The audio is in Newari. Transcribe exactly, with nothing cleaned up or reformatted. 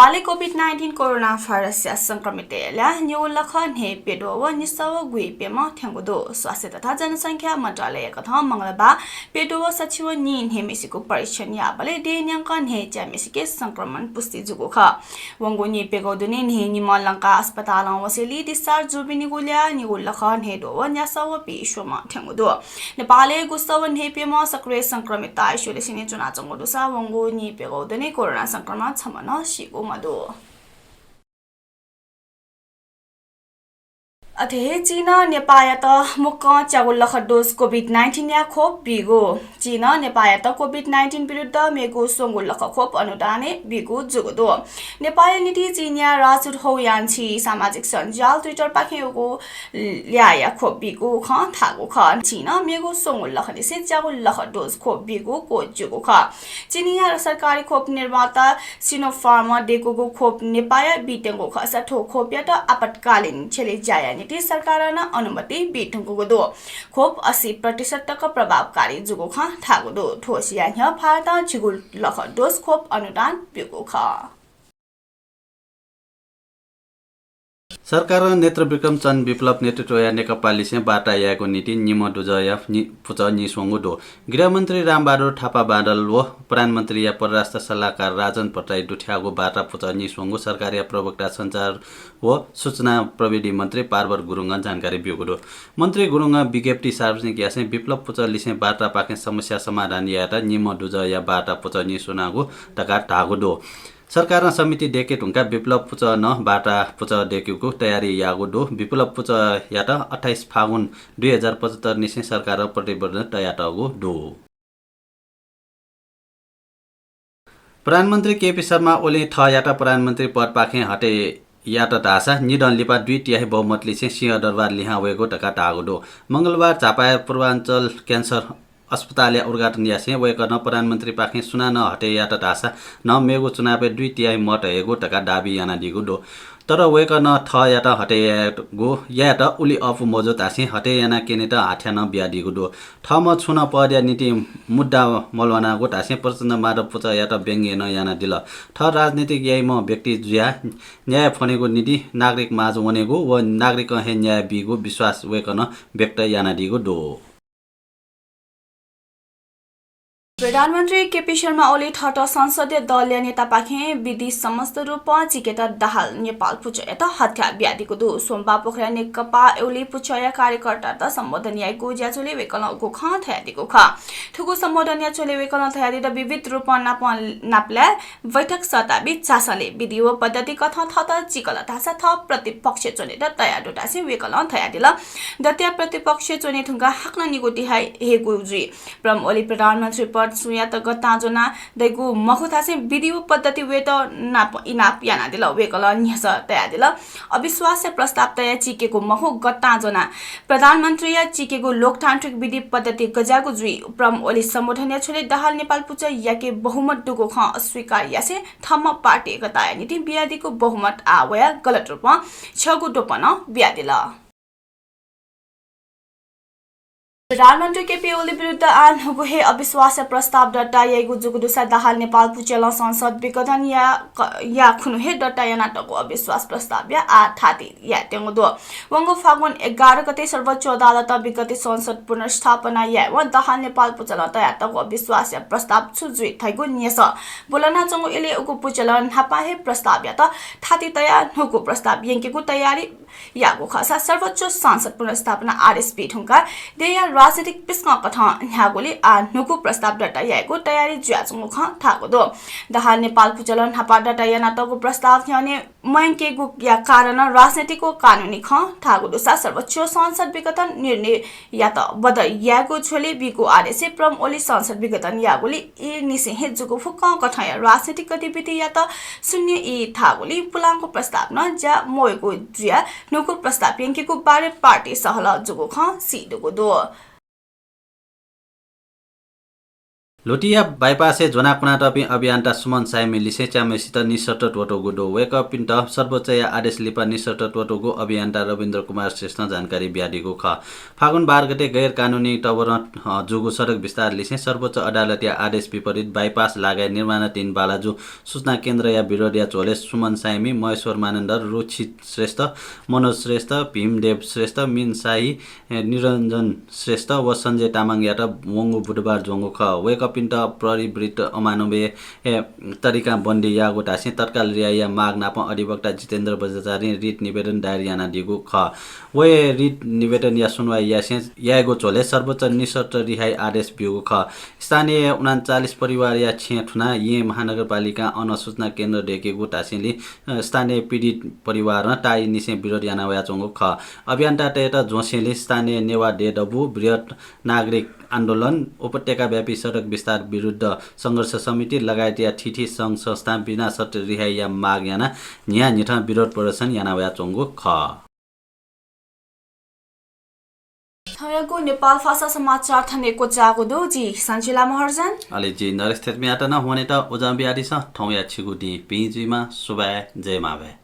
नेपालय् COVID nineteen कोरोना भाइरसया संक्रमितया ल्याः निगू लख न्हय् प्यद्वः व निसः व गुइप्यम्ह थ्यंगु दु। स्वास्थ्य तथा जनसंख्या मन्त्रालयकथं मंगलबार प्यद्वः व सछि व नीन्हय्म्हेसिगु परीक्षण याःबलय् देय्‌न्यंक न्हय्‌च्याम्हेसिके संक्रमण पुष्टि जूगु खः। वंगु नीप्यघौ दुने न्हय्‌निम्ह लंकाः अस्पतालं वसेंलि discharge जूपिनिगु ल्याः निगू लख न्हय्‌द्वः व न्यासः व पीस्वम्ह थ्यंगु दु। नेपालय् गुसः व न्हय्‌प्यम्ह सक्रिय संक्रमित isolation-य् च्वनाच्वंगु दुसा वंगु नीप्यघौ दुने कोरोना संक्रमणं छम्ह नं सीगु मदु। अथे हे चीनं नेपाःयात मुक्कं च्यागू लख dose COVID nineteen-या खोप बीगु। चीनं नेपाःयात COVID nineteen विरुद्ध मेगु स्वंगू लख खोप अनुदानय् बीगु जूगु दु। नेपाःया निंतिं चीनया राजदूत हौ यान्छी सामाजिक सञ्जाल Twitter-पाखें उगु ल्याःया खोप बीगु खँ धाःगु खः। चीनं मेगु स्वंगू लखनिसें च्यागू लख dose खोप बीगु क्वःजूगु खः। चीनया सरकारी खोप निर्माता Sinopharm-ं दय्‌कूगु खोप नेपाःया बीत्यंगु खःसा थ्व खोपयात आपतकालीन झ्यलय् ज्याया निंतिं सरकारं नं अनुमति बीधुंकूगु दु। खोप अस्सी प्रतिशत तक प्रभावकारी जूगु खँ धाःगु दु। थ्व सिया न्ह्यः भारतं झिगू लख dose खोप अनुदान ब्यूगु खः। सरकारं नेत्र विक्रम चन्द विप्लव नेतृत्वया नेकपालिसें वार्ता यायेगु निंतिं निम्ह दुजःया नि-, पुचः नीस्वंगु दु। गृहमन्त्री रामबहादुर थापा बादल व प्रधानमन्त्रीया परराष्ट्र सल्लाहकार राजन भट्टराई दुथ्याःगु वार्ता पुचः नीस्वंगु सरकारया प्रवक्ता सञ्चार व सूचना प्रविधि मन्त्री पार्वत गुरुङं जानकारी ब्यूगु दु। मन्त्री गुरुङं विज्ञप्ति सार्वजनिक यासें विप्लव पुचः लिसें वार्तापाखें समस्या समाधान यायेत निम्ह दुजःया वार्ता पुचः नीस्वनागु धकाः धाःगु दु। सरकारं समिति दय्‌के धुंकाः विप्लव पुचः नं वार्ता पुचः दय्‌केगु तयारी याःगु दु। विप्लव पुचःयात अट्ठाइस फागुन दुई हजार पचहत्तर निसें सरकारं प्रतिवेदन तयातःगु दु। प्रधानमन्त्री केपी शर्मा ओलीं थःयात प्रधानमन्त्री पदपाखें हटे यात धाःसा निदँ लिपा दुई तिहाई बहुमतलिसें सिंहदरबार लिहां वयेगु धकाः धाःगु दु। मंगलबार झापाया पूर्वाञ्चल क्यान्सर अस्पतालया उद्घाटन यासें वय्‌कलं प्रधानमन्त्रीपाखें सुनानं हटे यात धाःसा नं मेगु चुनावय् दुई तिहाई मत हयेगु धकाः दाबी यानादीगु दु। तर वय्‌कलं थःयात हटे यायेगु, यायेत उलि अःपु मजू धासें हटे यानाः क्यनेत हाथ्या नं बियादीगु दु। थःम्हं छुं नं पदया निंतिं मुद्दा मल्वानागु धासें प्रचण्ड माधव पुचःयात व्यंग्य नं यानादिल। थः राजनीतिक याइम्ह व्यक्ति जुयाः न्याय फ्वनेगु निंतिं नागरिक माझ वनेगु व नागरिकं हे न्याय बीगु विश्वास वय्‌कलं व्यक्त यानादीगु दु। प्रधानमन्त्री केपी शर्मा ओली थःत संसदीय दलया नेतापाखें विधि सम्मत रूपं चिकेत दाहाल नेपाल पुचःयात हथ्या बियादीगु दु। सोमबाः पोखराया नेकपा ओली पुचःया कार्यकर्तात सम्बोधन याइगु ज्याझ्वलय् वय्‌कलं उगु खँ धयादीगु खः। थुगु सम्बोधनया झ्वलय् वय्‌कलं धयादीत विविध रूपं नाप-, नापलाये बैठक सःताबी झासंलि विधि व पद्धति कथं थःत चिकल धाःसा थः प्रतिपक्षय् च्वनेत तयार दु धासें वय्‌कलं धयादिल। दतिया प्रतिपक्षय् च्वने धुंकाः हाकनं निगू तिहाई हयेगु जुइ। प्रम ओली प्रधानमन्त्री पद सुयात गतां ज्वना दइगु मखु धासें विधि व पद्धति वयेत नाप इनाप यानादिल। वय्‌कलं न्ह्यसः तयादिल, अविश्वासया प्रस्ताव तयाः चिकेगु मखु, गतां ज्वना प्रधानमन्त्रीया चिकेगु लोकतान्त्रिक विधि पद्धति गज्याःगु जुइ। प्रम ओली सम्बोधनया झ्वलय् दाहाल नेपाल पुचःयाके बहुमत दुगु खँ अस्वीकार यासें थम्ह पार्टी एकताया निंतिं बियादीगु बहुमत आः वयाः गलत रूपं छ्यःगु द्वपं नं बियादिल। प्रधानमन्त्री केपी ओली विरुद्ध आः न्हूगु हे अविश्वासया प्रस्ताव दर्ता याइगु जूगु दुसा दाहाल नेपाल पुचलं संसद विघटन या, क-, या खुन्हु हे दर्ता यानातःगु अविश्वास प्रस्तावया आः थाति यायेत्यंगु दु। वंगु फागुन एघार गते सर्वोच्च अदालतं विगते संसद पुनर्स्थापना यायेवं दाहाल नेपाल पुचलं तयातःगु अविश्वासया प्रस्ताव छु जुइ धइगु न्ह्यसः ब्वलनाच्वंगु इलय् उगु पुचलं न्हापा हे प्रस्तावयात थाति तयाः न्हूगु प्रस्ताव यंकेगु तयारी याःगु खःसा सर्वोच्च संसद पुनर्स्थापना आदेश बी धुंकाः देय्‌या राजनीतिक पिसकं कथं न्ह्याःगुलिं आः न्हूगु प्रस्ताव दर्ता यायेगु तयारी जुयाच्वंगु खँ धाःगु दु। दाहाल नेपाल पुचलं न्हापा दर्ता यानातःगु प्रस्ताव न्ह्यःने मयंकेगुया कारणं राजनैतिक व कानूनी खँ धाःगु दुसा सर्वोच्च संसद विघटन निर्णययात बदल यायेगु झ्वलय् बीगु आदेशय् प्रम ओली संसद विघटन याःगुलिं ई निसें हे जूगु फुक्कं कथंया राजनैतिक गतिविधियात शून्य ई धाःगुलिं पुलांगु प्रस्ताव नं ज्या मवयेगु जुयाः न्हूगु प्रस्ताव यंकेगु बारे पार्टी सहलह जूगु खँ सीदुगु दु। ल्हुतिया बाइपासय् ज्वनाः कुनातःपिं अभियन्ता सुमन सायमिलिसें च्याम्हय्सित निशर्त त्वःतूगु दु। वय्कःपिन्त सर्वोच्चया आदेश लिपा निशर्त त्वःतूगु अभियन्ता रविन्द्र कुमार श्रेष्ठं जानकारी बियादीगु खः। फागुन बाह्र गते गैर कानुनी तवरं, अ, जूगु सडक विस्तारलिसें सर्वोच्च अदालतया आदेश विपरीत बाइपास लागाय् निर्माणाधीन बालाजु सूचना केन्द्रया विरोधया झ्वलय् सुमन सायमि, महेश्वर मानन्धर, रुचि श्रेष्ठ, मनोज श्रेष्ठ, भीमदेव श्रेष्ठ, मिन शाही, ए, निरञ्जन श्रेष्ठ व सञ्जय तामाङयात वंगु बुधबार ज्वंगु खः। वय्कःपिन्त प्रहरी विरुद्ध अमानवीय, ए, तरिकां बन्दी याःगु धासें तत्काल रिहाईया माग नाप अधिवक्ता जितेन्द्र बज्राचार्यं रिट निवेदन दायर यानादीगु खः। व हे रिट निवेदनया सुनवाई यासें यायेगु झ्वलय् सर्वोच्च निशर्त रिहाई आदेश ब्यूगु खः। स्थानीय उनान्चालिस परिवारया छेँ थुनाः येँ महानगरपालिकां अन सूचना केन्द्र दय्केगु धासेंलि, अ, स्थानीय पीडित परिवारं ताःईनिसें विरोध याना वयाच्वंगु खः। अभियन्तातय्त ज्वसेंलि स्थानीय नेवाः देय् दबू, बृहत् नागरिक आन्दोलन, उपत्यकाव्यापी सडक विस्तार विरुद्ध संघर्ष समिति लगायतया थीथी संघ संस्थां बिना शर्त रिहाईया माग यानाः न्हियान्हिथं विरोध प्रदर्शन याना वयाच्वंगु खः। थौंयागु नेपाल भाषा समाचार थन हे क्वचाःगु दु। जि सञ्जिला महर्जन। अले जि नरेश थेतमियात नं हुनेत उजं बियादिसँ। थौंया छिगु दिं भिं जुइमा। सुभाय्, जय मांभाय्।